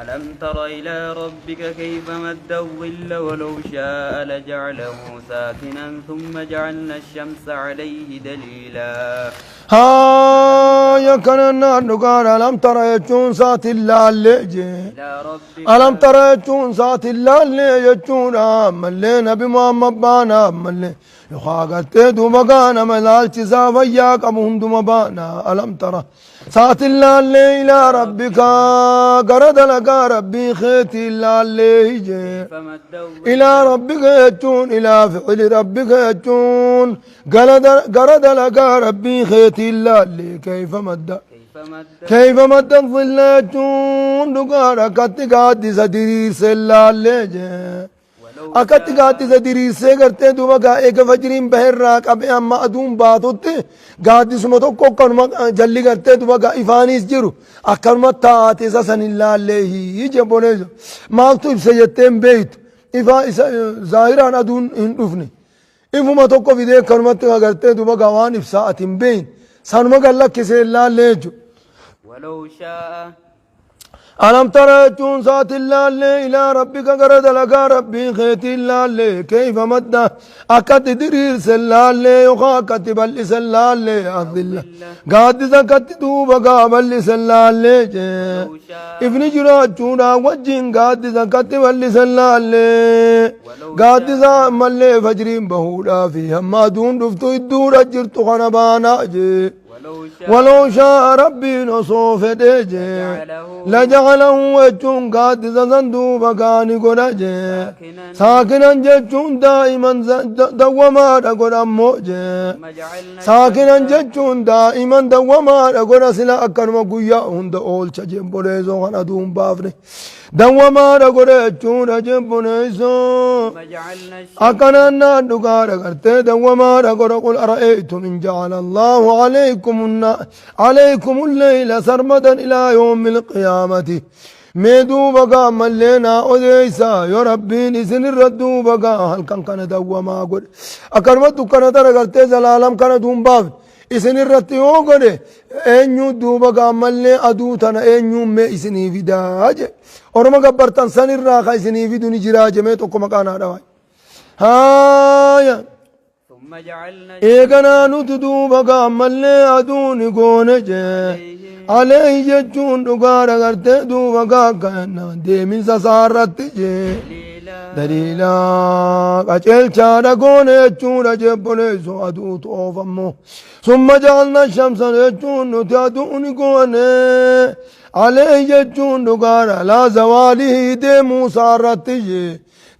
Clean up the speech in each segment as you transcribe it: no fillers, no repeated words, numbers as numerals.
ألم تر إلى ربك كيف مد الظل ولو شاء لجعله ساكنا ثم جعلنا الشمس عليه دليلا. Haaya kanannaan dhugaadha. Alam tara jechuun saatiin laallee jee. إلى ربك Alam tara jechuun saatiin laallee jechuudha. Ammallee Nabi Muhammad baana ammallee yookaan agartee duuba gaa nama ilaalchisaa fayyaa qabu hunduma baana. Alam tara saatiin laallee ilaa rabbika gara dalagaa rabbii keetiin laallee jee. كيف مد الظل Ilaa rabbika jechuun ilaa ficili rabbika jechuun gara dalagaa rabbii keetiin laallee kayfa madda. كيف مد Kayfa madda dhilla jechuun dhugaadha akkatti gaaddisa diriirsee laallee jee. ولو Akkatti gaaddisa diriirsee gartee duuba gaa eega fajriin baherraa qabee amma aduun baatutti gaaddisuma tokko akkanuma jalli gartee duuba gaa ifaanis jiru akkanuma taate isa san hin laallee hii boneeso maaltu ibsa jettee hin beeytu ifaa isa zaahiraan aduun hin dhufne ifuma tokko fidee akkanumatti agartee duuba gaa waan ibsaa ati hin beeyin sanuma gad lakkisee hin laallee jechuudha. ولو شاء Alam tara jechuun saatiin laallee ilaa rabbika gara dalagaa rabbii keetiin laallee kayfa madda akkatti diriirse laallee yookaan akkatti bal'ise laallee adilla gaaddisa akkatti duuba gaa bal'ise laallee jee ولو شاء ifni jiraachuudhaan wajjin gaaddisa akkatti bal'ise laallee gaaddisa ammallee fajriin bahuudhaa fi hamma aduun dhuftu idduudha jirtu kana baanaa jee. ولو شاء ولو شاء rabbiin osoo fedhee jee لجعله لجعله jechuun gaaddisa san duuba gaani godha jee. ساكنا Saakinan jechuun daa'iman dawwamaadha godha ammoo jee. ثم جعلنا Saakinan الشمس jechuun daa'iman dawwamaadha godha sila akkanuma guyyaa hunda oolcha jemboleessoo kan aduun baafne. Dawwamaadha godha jechuudha jemboleessoo. ثم جعلنا الشمس Akkanannaan dhugaadha gartee dawwamaadha godha قل أرأيتم إن جعل الله عليكم الليل سرمدا إلى يوم القيامة mee duuba gaa ammallee naa odeeysa yoo rabbiin isin irra duuba gaa halkan kana dawwamaa godhe akkanuma dukkana tana gartee zalaalam kana duun baafne isin irratti yoo godhe eenyuu duuba gaa ammallee aduu tana eenyuun mee isinii fidaa je orma gabbartan san irraa ka isinii fidu ni jiraa je mee tokko maqaa naa dhawaa haaya. ثم جعلنا Eeganaa nuti duuba gaa ammallee aduuni goone jee عليهم alee jechuun dhugaadha gartee duuba gaa kana deeminsa isaarratti jee دليلا daliilaa qaceelchaadha goone jechuudha jebboleessu aduutu oofammoo ثم جعلنا الشمس jechuun nuti aduuni goone alee jechuun dhugaadha laa zawaalii deemuu isaarratti jee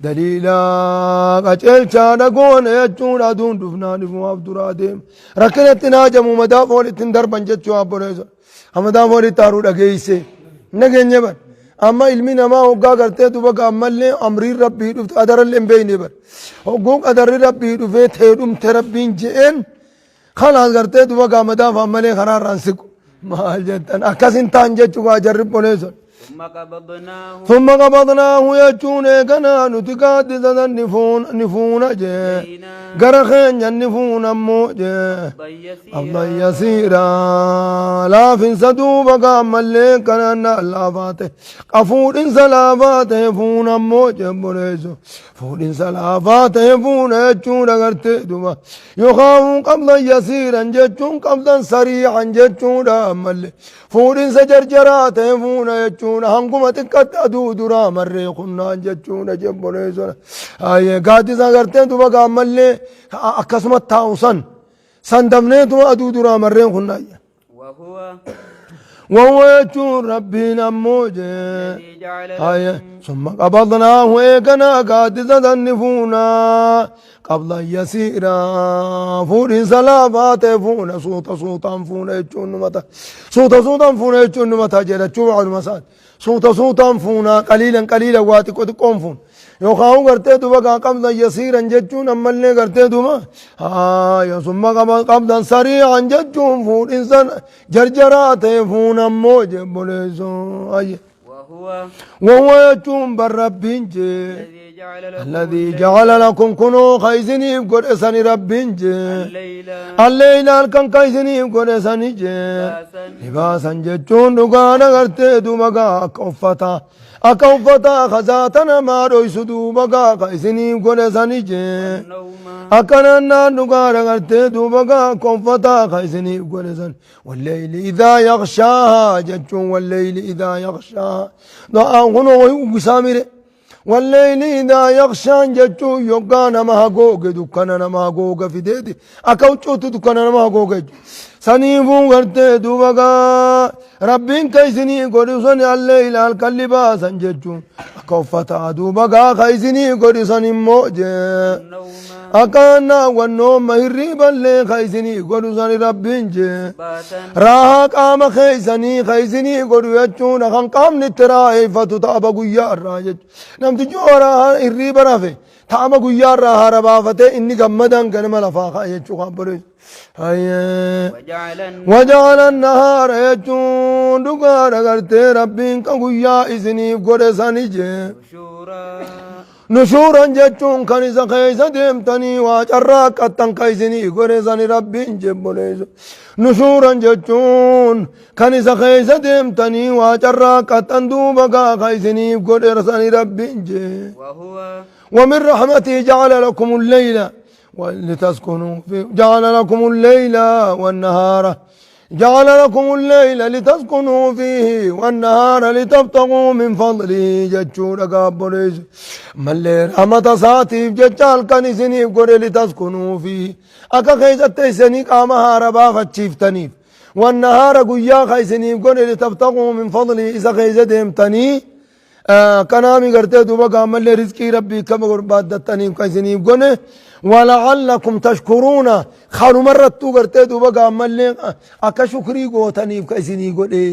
daliilaa qaceelchaadha goone jechuudha aduun dhufnaan ifumaaf duraa deema rakkinatti naajamu madaa foolitti hin darban jechuu abboleessa hamadaa foolitti haaruu dhageeyse nageenye bar amma ilmi namaa hoggaa gartee duba ammallee amriin rabbii dhufte qadarallee hin beeyne bar hogguu qadarri rabbii dhufee tee dhumte rabbiin je'een khalaas gartee duba gaamadaaf ammalee karaarraan siqu maal jettan akkas hin taan jechuu gaa jarri boleesson. ثم قبضناه ثم قبضناه jechuun eeganaa nuti gaaddisa san ni fuuna jee إلينا gara keenya ni fuuna ammoo jee قبضا يسيرا قبضا يسيرا laafinsa duuba gaammallee kanaan laafaate qafuudhinsa laafaa ta'e fuuna ammoo jebboleessu fuudhinsa laafaa ta'e fuuna jechuudha gartee duba yookaan قبضا يسيرا jechuun قبضا سريعا jechuudha ammallee fuudhinsa jarjaraa ta'e fuuna jechuudha hanguma xiqqatti aduu duraa marree kunnaan jechuudha jebboleessu gaaddisa gartee duba gaammallee akkasuma taa'u san san dabneetuma aduu duraa marreen kunnaayya. وهو وهو jechuun rabbiin ammoo jee الذي جعل هاي لكم ثم قبضناه eeganaa gaaddisa san ni fuuna قبضا يسيرا fuudhinsa laafaa ta'e fuuna suuta suutaan fuuna jechuun numata suuta suutaan fuuna jechuun numata jedhachuu maaluma isaati suuta suutaan fuuna قليلا قليلا waa xiqqoo xiqqoon fuuna yookaan gartee duba gaa قبضا يسيرا jechuun ammallee gartee duba haaya ثم قبضا سريعا jechuun fuudhinsa jarjaraa ta'e fuuna ammoo jebboleessoo ayye. وهو وهو jechuun bar rabbiin jee الذي جعل لكم الذي الليل جعل لكم kunoo ka isiniif godhe sani rabbiin jee الليل الليل halkan ka isiniif godhe sani jee لباسا لباسا jechuun dhugaadha gartee duba gaa akka uffata Akka uffataa ka zaata namaa dhoysu duuba gaa ka isiniif godhe sani jee. والنوم Akkanaan naan dhugaadha gartee duuba gaa akka uffataa ka isiniif godhe san. Walleyli idaa yaghshaahaa jechuun walleyli idaa yaghshaahaa. Du'aan kunoo wayi uwwisaa mire. Walleyli idaa yaghshaan jechuun yoggaa nama hagooge dukkana nama hagooga fideeti. Akka huccuutti dukkana nama hagooga jechuudha. Saniifuu gartee duuba gaa Rabbiin ka isinii godhu sun alleyla halkan libaasan jechuun akka uffataa duuba gaa ka isinii godhu san immoo jee. والنوم Akka naawwannooma hirriiballee ka isinii godhu san Rabbiin jee. سباتا Raahaa qaama keessanii ka isinii godhu jechuun kan qaamni itti raaheeffatu taaba guyyaa irraa jechuudha. Namtichi yoo raahaa hirriiba rafe taaba guyyaa irraa haara baafatee inni gammadaan ganama lafaa ka'a jechuu kan boleessu. Hayyee. وجعل وجعل النهار jechuun dhugaadha gartee Rabbiin kan guyyaa isiniif godhe sani jee. نشورا Nushuuran jechuun kan isa keessa deemtanii waa carraaqqattan ka isinii godhe sani Rabbiin jebboleessu. Nushuuran jechuun kan isa keessa deemtanii waa carraaqqattan duuba gaa ka isiniif godhe sani Rabbiin jee. وهو ومن رحمته جعل لكم الليل لتسكنوا فيه جعل لكم الليل والنهار جعل لكم الليل لتسكنوا فيه والنهار لتبتغوا من فضله جتشون قابليس من لي رحمة ساتيف جتشال كان سنيف قري لتسكنوا فيه أكا خيزت سنيك آمها ربا فتشيفتنيف والنهار قيا خيسنيف قري لتبتغوا من فضله إذا خيزت تني kanaami gartee duuba gaammallee rizqii rabbii kama barbaaddattaniif kan isiniif gone wala'allakum tashkuruuna kanumarrattuu gartee duuba gaammallee akka shukrii gootaniif kan isinii godhe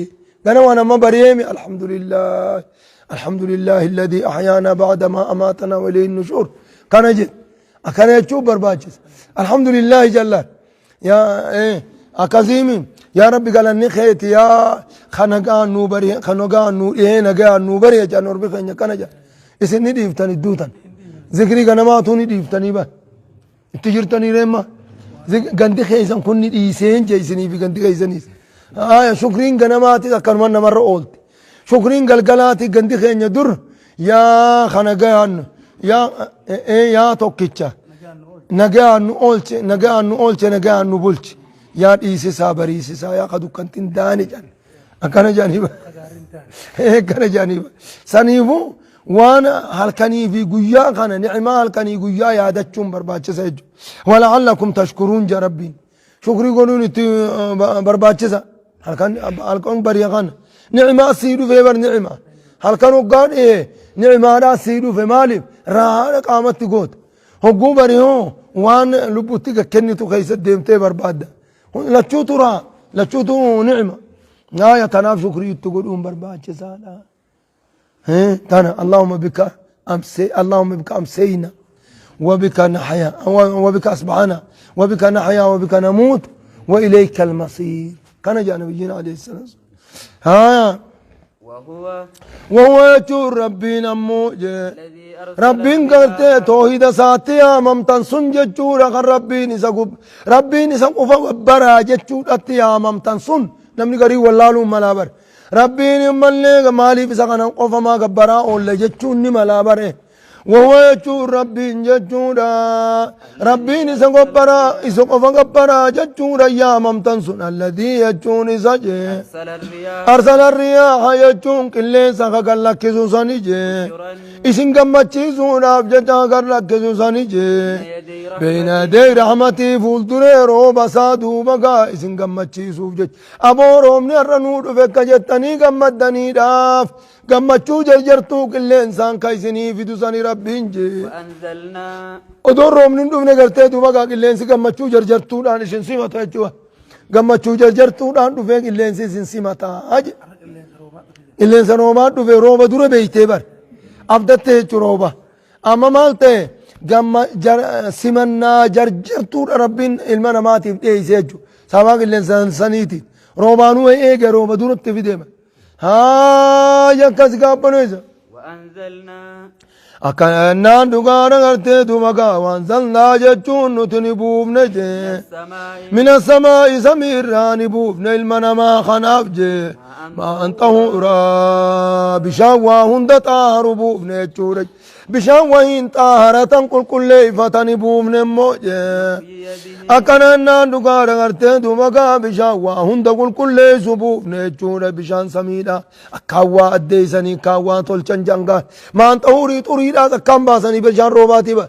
gana waan amma bareemi alhamdulillah alhamdulillah alladhi ahyaana ba'da ma amaatana wa ilayhi nushuur kana jedhe akkana jechuun barbaachisa alhamdulillah jallaan yaa akkasiimi yaa rabbi galanni keeti yaa kana gahan nuu bari kana gahan nuu dhihee nagaan nuu bari jedhan ormi keenya kana jedhan isin ni dhiiftan idduu tan zikrii ganamaatuu ni dhiiftanii ba itti jirtanii reemma gandi keessan kun ni dhiiseen jee isinii fi gandi keessaniis aya shukriin ganamaatis akkanuma namarra oolti shukriin galgalaati gandi keenya dur yaa kana gahan yaa yaa tokkicha nagaan nu oolche nagaan nu oolche nagaan nu bulche yaa dhiisisaa bariisisaa yaa ka dukkantin daani jedhan akkana jedhanii akkana jedhanii saniifuu waan halkanii fi guyyaa kana ni'maa halkanii guyyaa yaadachuun barbaachisa jechuudha wala'allakum tashkuruun jedha rabbiin shukrii godhuun itti barbaachisa halkan halkan bari'a kana ni'maa sii dhufee bar ni'maa halkan hoggaa dhi'ee ni'maadhaa sii dhufe maaliif raahaadha qaamatti goota hogguu barihoo waan lubbutti kennitu keessa deemtee barbaadda lachuutu raa lachuutu ni'ma naaya tanaaf shukrii itti godhuun barbaachisaadha tana allahumma bika amse allahumma bika amseyna وبك نحيا وبك أصبحنا وبك نحيا وبك نموت وإليك المصير كان جاء نبينا عليه الصلاة والسلام ها وهو وهو يجور ربنا مو الذي أرسل Rabbiin gartee toohida isaatti yaamamtan sun jechuudha kan rabbiin isa gub rabbiin isa qofa gabbaraa jechuudhatti yaamamtan sun namni garii wallaaluun malaa bare rabbiin mallee maaliif isa kana qofa maa gabbaraa oolle jechuun ni malaa bare وهو jechuun rabbiin jechuudha rabbiin isa gabbaraa isa qofa gabbaraa jechuudha yaamamtan sun alladii jechuun isa jee أرسل الرياح أرسل الرياح jechuun qilleensa ka gallakkisu sani jee بشرا isin gammachiisuudhaaf jecha kan lakkisu sani jee يدي رحمته بين يدي رحمتي fuulduree rooba isaa duuba gaa isin gammachiisuuf jecha aboo roobni har'a nuu dhufe akka jettanii gammaddaniidhaaf gammachuu jarjartuu qilleensaan ka isinii fidu sani rabbiin jee وأنزلنا odoon roobni hin dhufne gartee duuba gaa qilleensi gammachuu jarjartuudhaan isin simata jechuudha gammachuu jarjartuudhaan dhufee qilleensi isin simata jedhe qilleensa roobaa dhufe rooba dura beeytee bar abdatte jechu rooba amma maal ta'e gamma simannaa jarjartuudha rabbiin ilma namaatiif dhiyeeyse jechu sababa qilleensa saniitiin roobaanuu eege rooba duratti fidee bar haa akkas gaabbaneessa وأنزلنا Akkannaan dhugaadha gartee duuba gaa waan zalnaa jechuun nuti ni buufne jee. السماء من السماء samiirraa ni buufne ilma namaa kanaaf jee. Maa'an xahuuraa gaa bishaan waa hunda xaaharu buufne jechuudha. Bishaan wahiin xaaharatan qulqulleeffatani buufne immoo jee. Akkanannaan dhugaadha gartee duuba gaa bishaan waa hunda qulqulleessu buufne jechuudha bishaan samiidha. Akkaan waa addeessanii akkaan waa tolchan jangaa. Maan xahurii xuriidhaas akkaan baasanii bishaan roobaatii ba.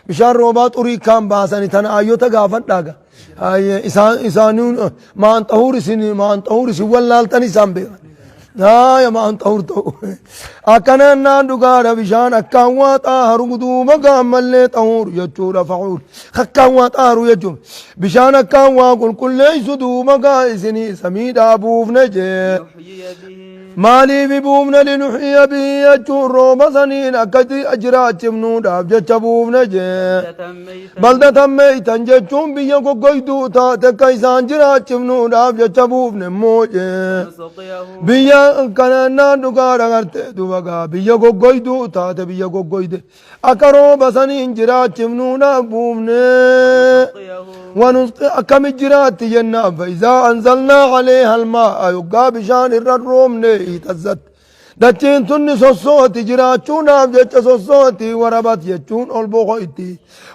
Bishaan roobaa xurii akkaan baasanii tana ayyota gaafadhaa gaa. Isaan isaanii maan xahuur isin maan xahuur isin wallaaltan isaan beekan. Haaya maan xahuur ta'u. Akkanannaan dhugaadha bishaan akkaan waa xaaharu duuba gaammallee xahuur jechuudha fahuur. Akkaan waa xaaharu jechuun bishaan akkaan waa qulqulleessu duuba gaa isinii samiidhaa buufne jee. Maaliif buufne linuhyiya bihi jechuun rooba saniin akka jiraachifnuudhaaf jecha buufne jee. Baldatan meeytan jechuun biyya goggoyduu taate akka isaan jiraachifnuudhaaf jecha buufne immoo jee. Biyya kanannaan dhugaadha gartee duba gaa biyya goggoyduu taate biyya goggoyde akka rooba saniin jiraachifnuudhaaf buufne. Wanusqi akkami jiraatti jennaan fa'izaa anzalnaa aleeha almaa'a yoggaa bishaan irra roobne ihtazzat. Dachiin tun ni sossooti jiraachuudhaaf jecha sossooti warabat jechuun ol boqoyti.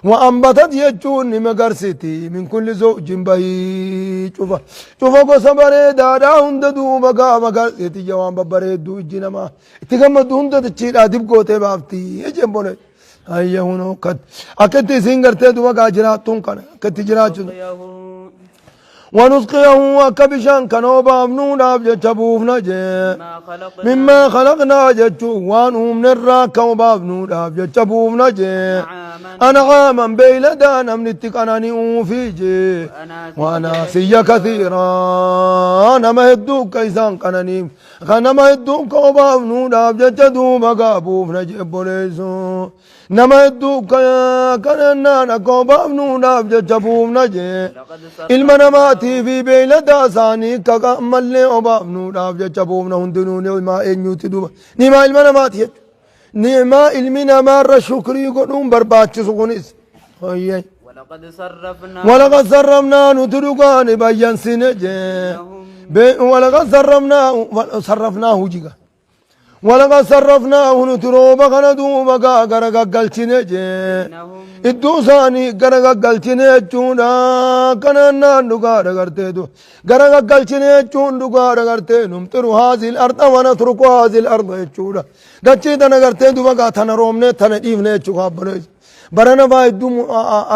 Wa ambatat jechuun ni magarsiti min kulli zawjin bahii cufa. Cufa gosa bareedaadhaa hunda duuba gaa magarsiti jawaan babbareedduu ijji namaa itti gammaddu hunda dachiidhaa dib gootee baafti jeen bone. Ayya hunoo akkatti isiin gartee duba gaa jiraattuun kana akkatti jiraachuun. Wanusqiyahu akka bishaan kana obaafnuudhaaf jecha buufna jee. Mimmaa khalaqnaa jechuun waan uumnerraa akka obaafnuudhaaf jecha buufna jee. An'aaman beeyladaa namni itti qanani'uufi jee. Waanaasiyya kathiiraa nama hedduu akka isaan qananiif. Kan nama hedduu akka obaafnuudhaaf jecha duuba gaa buufna jee obboleessoo. Nama hedduu kadhannaan akka obaafnuudhaaf jecha buufna jee. Ilma namaatii fi beeyladaa isaanii akka ammallee obaafnuudhaaf jecha buufna hundinuu ni'maa eenyuuti duuba. Ni'maa ilma namaati jechuudha. Ni'maa ilmi namaarra shukrii godhuun barbaachisu kunis. Hoyyee. ولقد صرفنا ولقد صرفنا nuti dhugaani bayyansine jee. ولقد صرفنا صرفناه jiga. Walaqad sarrafnaahu nuti rooba kana duuba gaa gara gaggalchine jee. Iddoo isaanii gara gaggalchine jechuudha. Kanaan naan dhugaadha garteetu. Gara gaggalchine jechuun dhugaadha gartee numxiru haazil arda wa natruku haazil arda jechuudha. Dachii tana gartee duuba gaa tana roobne tana dhiifne jechuudha abboleessa. Barana faa hedduu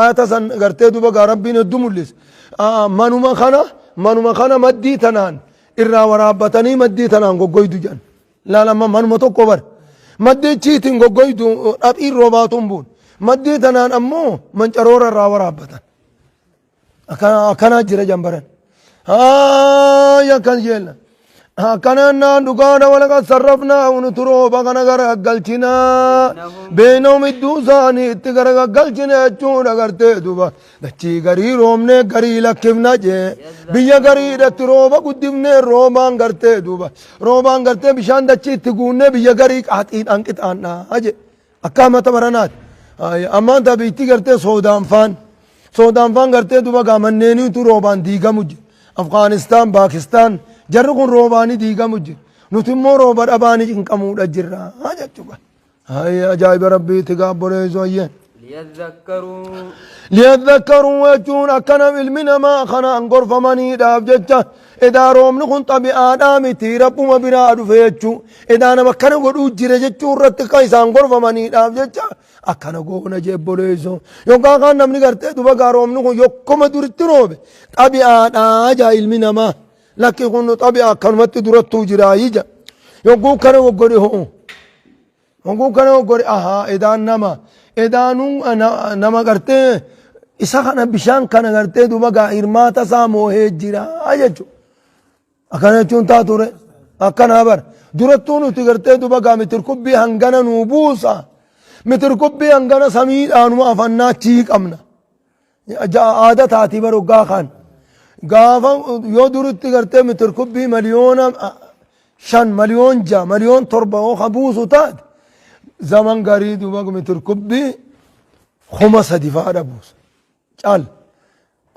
ayata san gartee duuba gaa rabbiin hedduu mul'ise. Manuma kana manuma kana maddii tanaan irraa waraabbatanii maddii tanaan goggoydu jedhan. Laal amma manuma tokko bar. Maddii chiitiin goggoydu dhaphiin roobaatu hin buun. Maddii tanaan ammoo mancaroora irraa waraabbatan. Akkanaa jira jambaran. Haaya akkas jenna. Akkanaan naan dhugaadha walaqa sarrafnaa nuti rooba kana gara galchinaa. Beenoo midduu isaanii itti gara galchina jechuudha gartee duba. Dachii garii roobnee garii lakkifna jee. Biyya gariidhatti rooba guddifnee roobaan gartee duuba. Roobaan gartee bishaan dachii itti guunnee biyya garii qaaxiidhaan qixaannaa jee. Akka amata baranaati. Ammaan taa biyyattii gartee soodaan faan. Soodaan faan gartee duuba gaa manneeniitu roobaan diigamu jira. Afgaanistaan, Paakistaan jarri kun roobaanii diigamu jira. Nuti immoo rooba dhabaanii cinqamuudha jirra jechuudha. Hayya ajaa'iba rabbiiti gaa obboleessoo ayyee. Liyadhakkaruu. Liyadhakkaruu jechuun akka nam ilmi namaa kanaan gorfamaniidhaaf jecha edaa roobni kun xabi'aadhaa miti rabbuma biraa dhufe jechuu edaa nama akkana godhuu jira jechuu irratti kan isaan gorfamaniidhaaf jecha akkana goona jee obboleessoo yookaan kan namni gartee duba gaa roobni kun yokkuma duritti roobe xabi'aadhaa jaa ilmi namaa Lakki kun xabi'a akkanumatti durattuu jiraayii jedha. Yogguu kana godhe hoo. Yogguu kana godhe ahaa edaan nama edaanuu nama gartee isa kana bishaan kana gartee duuba gaa hirmaata isaa moohee jira jechuudha. Akkana jechuun taa ture. Akkanaa bara. Durattuu nuti gartee duuba gaa mitirkubbii hangana nuu buusa. Mitirkubbii hangana samiidhaanuma afannaa achii qabna. Aada taatii bar hoggaa kaan. Gaafa yoo duritti gartee mitirkubbii 5,000,000 6,000,000 7,000,000 yoo ka buusu taate zaman garii duuba mitirkubbii 3,000 fa'aadha buusa. Caal.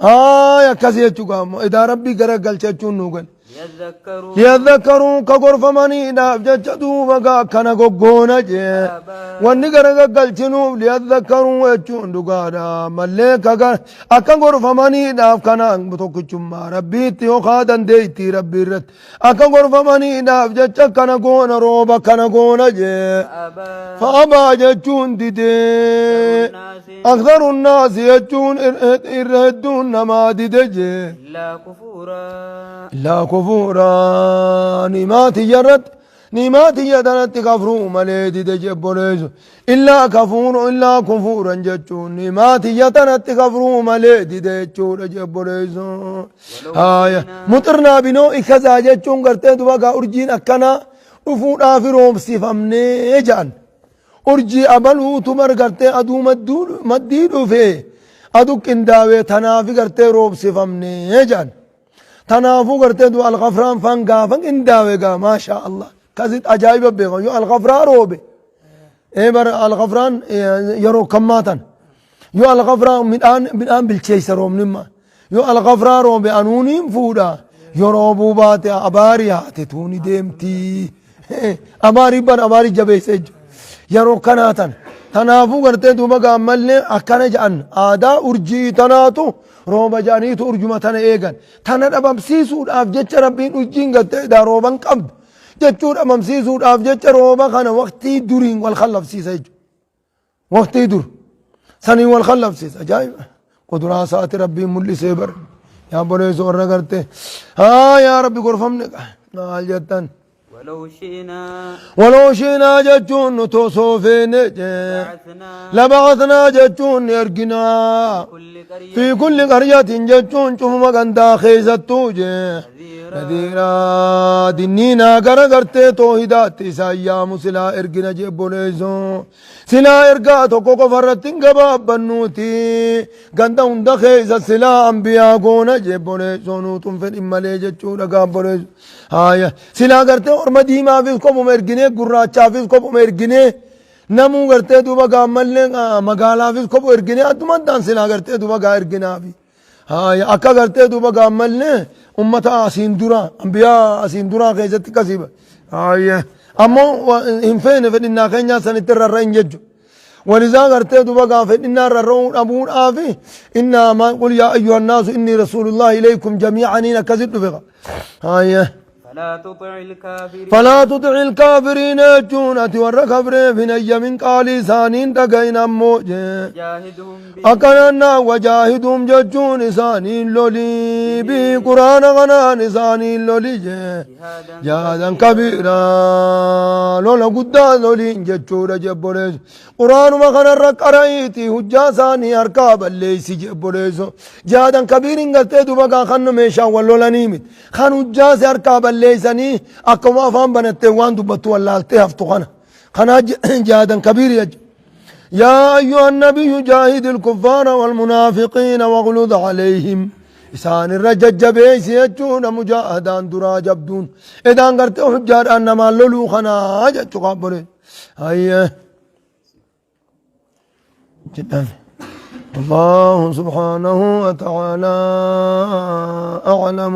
Aay akkasii jechuu gaammoo edaa rabbii gara galcha jechuun nuu gale. ليذكروا Liyadhakkaruu ka gorfamaniidhaaf jecha duuba gaa akkana goggoona jee. Wanni gara gaggalchinuuf liyadhakkaruu jechuun dhugaadha. Mallee ka akka gorfamaniidhaaf kanaan tokkichummaa Rabbiitti yookaa dandeettii Rabbii irratti akka gorfamaniidhaaf jecha akkana goona rooba akkana goona jee. فأبى Fa'abaa jechuun didee. الناس Aktharu nnaasi jechuun irra hedduun namaa dide jee. إلا كفورا Illaa kufuuraa nimaa tiyya irratti nimaa tiyya tanatti kafruu malee dide jebboleessu. Illaa kafuuru illaa kufuuran jechuun nimaa tiyya tanatti kafruu malee dide jechuudha jebboleessu. ولو Haaya شئنا muxirnaa binoo ikazaa jechuun gartee duba gaa urjiin akkanaa dhufuudhaaf roobsifamnee jedhan. Urjii abaluutu bar gartee aduu maddii dhufee aduu qindaawee tanaafi gartee roobsifamnee jedhan. Tanaafuu gartee du alghafraan faan gaafa qindaawe gaa maashaa Allah. Kasit ajaa'iba beekan yoo alghafraa roobe. Ee bar alghafraan yeroo kammaa tan. Yoo alghafraa midhaan bilcheessa roobnimma. Yoo alghafraa roobe anuuniin fuudha. Yoo roobuu baate abaarii haate tuuni deemtii. Abaarii ban abaarii jabeessa jechuudha. Yeroo kanaa tan. Tanaafuu gartee duuba gaammallee akkana jedhan aadaa urjii tanaatu rooba jedhaniitu urjuma tana eegan. Tana dhabamsiisuudhaaf jecha Rabbiin urjiin gartee edaa rooban qabdu jechuu dhabamsiisuudhaaf jecha rooba kana waqtii duriin wal khallafsiisa jechuudha. Waqtii dur saniin wal khallafsiisa. Ajaa'iba. Quduraa isaati Rabbiin mul'isee bara. Yaa boleessu warra gartee. Haa yaa Rabbi gorfamne maal jettan. ولو شئنا ولو شئنا jechuun nuti osoo feene jee. بعثنا لبعثنا jechuun ni ergina. كل قرية في كل قرية jechuun cufuma gandaa keessattuu jee. نذيرا Nadiiraa dinniinaa gara gartee toohidaatti isaan yaamu silaa ergina jee obboleessoo. Silaa ergaa tokko qofa irratti hin gabaabbannuuti. Ganda hunda keessa silaa ambiyaa goona jee obboleessoo nuutun fedhin malee jechuudha gaa obboleessoo. Haaya silaa gartee orma diimaafis kophuma erginee gurraachaafis kophuma erginee namuu gartee duuba gaammallee magaalaafis kophu erginee addumattaan silaa gartee duuba gaa erginaafi. Haaya akka gartee duuba gaammallee ummata asiin dura ambiyaa asiin duraa keessatti kasiiba. Haaya ammoo hin feene fedhinnaa keenyaa sanitti rarra hin jechu. ولذا غرتي دوبا غا فدنا ررون ابون افي إنا ما قل يا أيها الناس إني رسول الله إليكم جميعا إن كذبت بغا. هاي فلا تطع الكافرين فلا تطع الكافرين جونة والركبر في ني من قال سانين تقين أموجه جاهدهم به أكننا وجاهدهم ججون سانين لولي بقرآن غنان سانين لولي جهادا جهادا كبيرا لولا قدا لولي ججورة جبوليس قرآن ما خنا الرقرأيتي هجا ساني أركاب الليسي جبوليس جهادا كبير قلت دوبا خن ميشا ولولا نيمت خن هجا أركاب الليساني أكما فهم بنتي وان دبتو والله هفتو خنا خنا جهادا كبير يج يا أيها النبي جاهد الكفار والمنافقين واغلظ عليهم إسان الرجج جبيس يجون مجاهدان درا جبدون إذا أنقرت حجار أنما لولو خنا جت قابل هيا جدا الله سبحانه وتعالى أعلم.